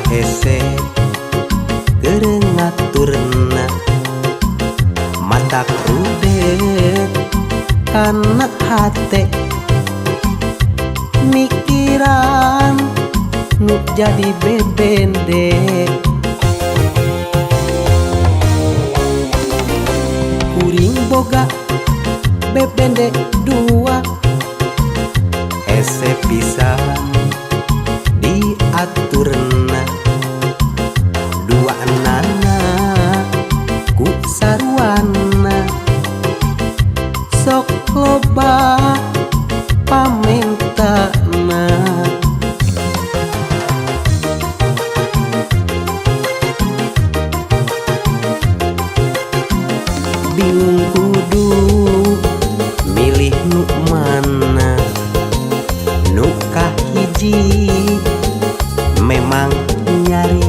Hese keur ngaturna, matak rudet kana hate, mikiran nu jadi bebende. Kuring boga bebende dua, hese pisan diaturna, dua nana ku saruana, sok loba pamentana. Bingung kudu milih nu mana, nu kahiji memang nyari,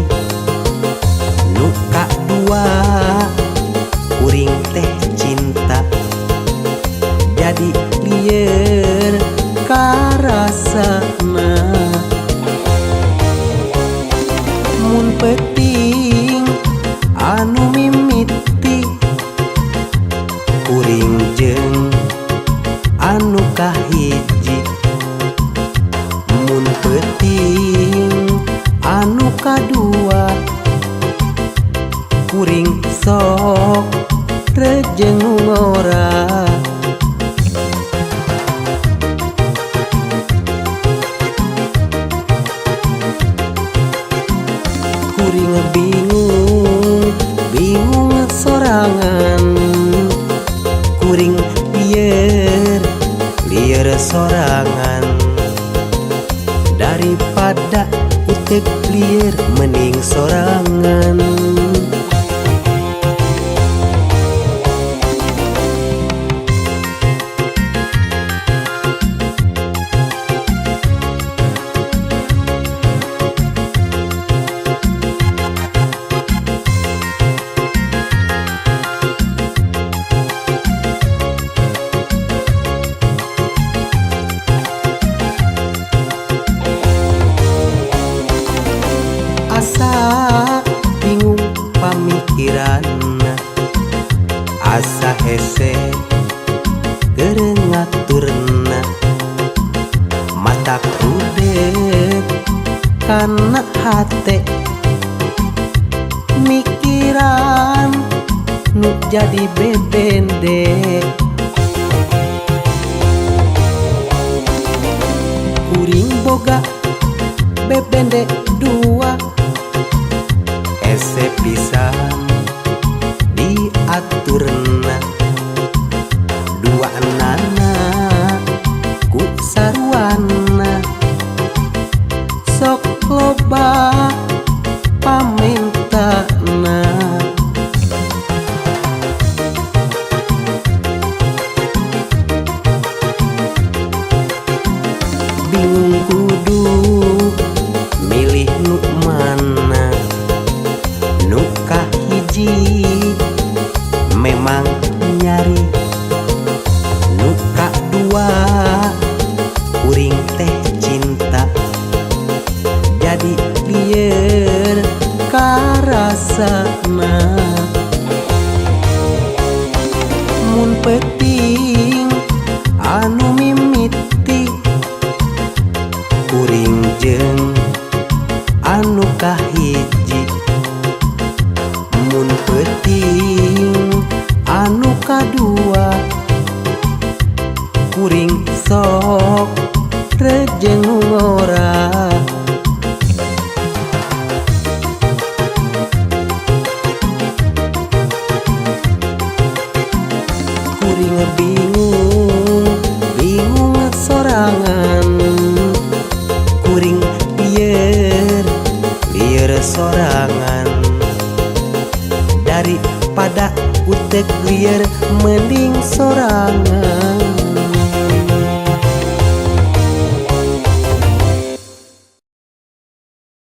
nu kadua kuring teh cinta, jadi lieur karasana. Mun peuting anu mimiti, kuring jeung anu kahiji, mun peuting anu kadua kuring sok rejeng ngora. Kuring bingung, bingung sorangan, kuring lieur, lieur sorangan, daripada utek lieur mending sorangan. Asa bingung pamikiranna, asa hese keur ngaturna, matak rudet kana hate, mikiran nu jadi bebende. Kuring boga bebende dua, hese pisan diaturna, dua nana ku saruana, sok loba pamentana. Bingung kudu milih nu mana, nu kahiji memang nyari, nu kadua kuring teh cinta, jadi lieur karasana. Mun peuting anu mimiti, kuring jeung anu kahiji, mun peuting anu kadua kuring sok rejeng ngora. Kuring bingung, bingung sorangan, kuring lieur, lieur sorangan, daripada utek lieur mending sorangan.